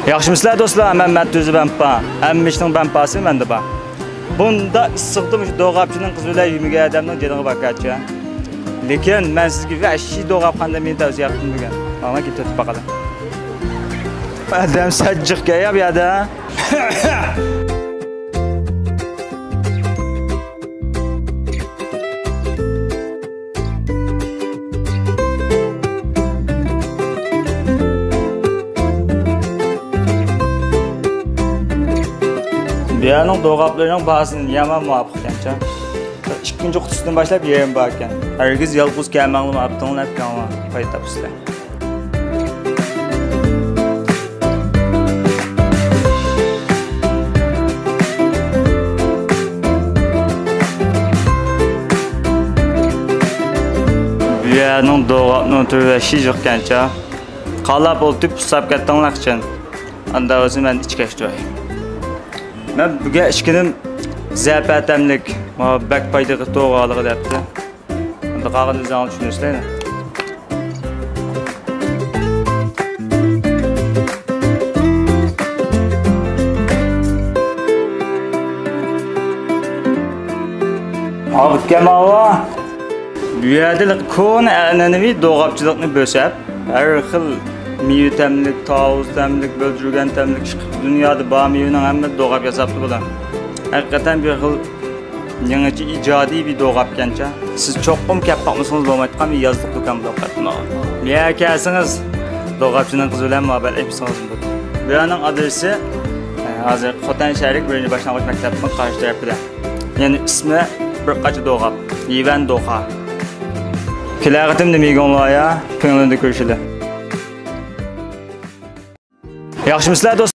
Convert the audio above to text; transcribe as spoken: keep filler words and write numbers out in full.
ياخشىمۇسىلەر دوستلار، مەن مەتتۇزى بەمپا. ھەممە ئىشنىڭ بەمپاسى مەندە بار. بۇنداق ئىسسىقتا مۇشۇ دوغاپچىنىڭ قىزى بىلەن يۈرمىگەن ئادەمنىڭ جېنىغا باكاتچى. لېكىن مەن سىزگە ۋەھشىي دوغاپ قانداق مېنى تەۋسىيە قىلدىم بۈگۈن. مانا كېلىپ تېتىپ باقىلى. ئادەم سەججىقكەن يا بۇ يەردە. بۇ يەرنىڭ دوغاپلىرىنىڭ باھاسى يامان مۇۋاپىق ئىكەنچۇ. ئىككىنچى قۇتىسىدىن باشلاپ يېرىم بار ئىكەن. ھەرگىز يالغۇز كەلمەڭلار، ئاپىتىڭلار ئەپ كېلىڭلار، پايدا تاپىسىلەر. بۇ يەرنىڭ دوغاپنىڭ تۈرى ۋەھشىي جىقكەنچە. قالاپ ئولتۇرۇپ ئۇسساپ كەتتىڭلارچىن. ئاندا بولسا مەن ئىچكەچ تۇراي. مەن بۈگۈن ئىچكىنىم زەپەتەملىك، ماڭا بەك پايدىغا توغرالىقى دەپتۇ. ئەمدى قالغىنىنى ئۆزۈڭلار چۈشىنىسىلەر. ئاكام ئاۋا، بۇ يەردە كونا ئەنئەنىۋى دوغاپچىلىقنى بۆسەپ، ھەر خىل مېۋە تەملىك، تاۋۇز تەملىك، بۆلجۈرگەن تەملىك، دۇنيادا بار مېۋىنىڭ ھەممىسى دوغاپ ياساپتۇ بۇلار. ھەقىقەتەن بىر خىل يېڭىچە ئىجادىي بىر دوغاپكەنچە. سىز چوقۇم كەپ باقمىسىڭىز بولمايدىغان بىر يازلىق دۇكان بۇ دوغاپنىڭ. يا كەلسىڭىز، دوغاپچىنىڭ قىزى بىلەن مۇھەببەتلىشىپ بولىدۇ. بۇ يەرنىڭ ئادرېسى، ئە، ھازىر خوتەن شەھەرلىك بىرىنچى باشلانغۇچ مەكتەپنىڭ قارشى تەرىپىدە. يەنى ئىسمى بىر قاچا دوغاپ، يىۋەن دوخا. كېلەر قېتىم نېمە يېگۈڭلار يا، كۆڭلۈمدە كۆرۈشىلى. ياخشىمۇسىلەر دوستلار؟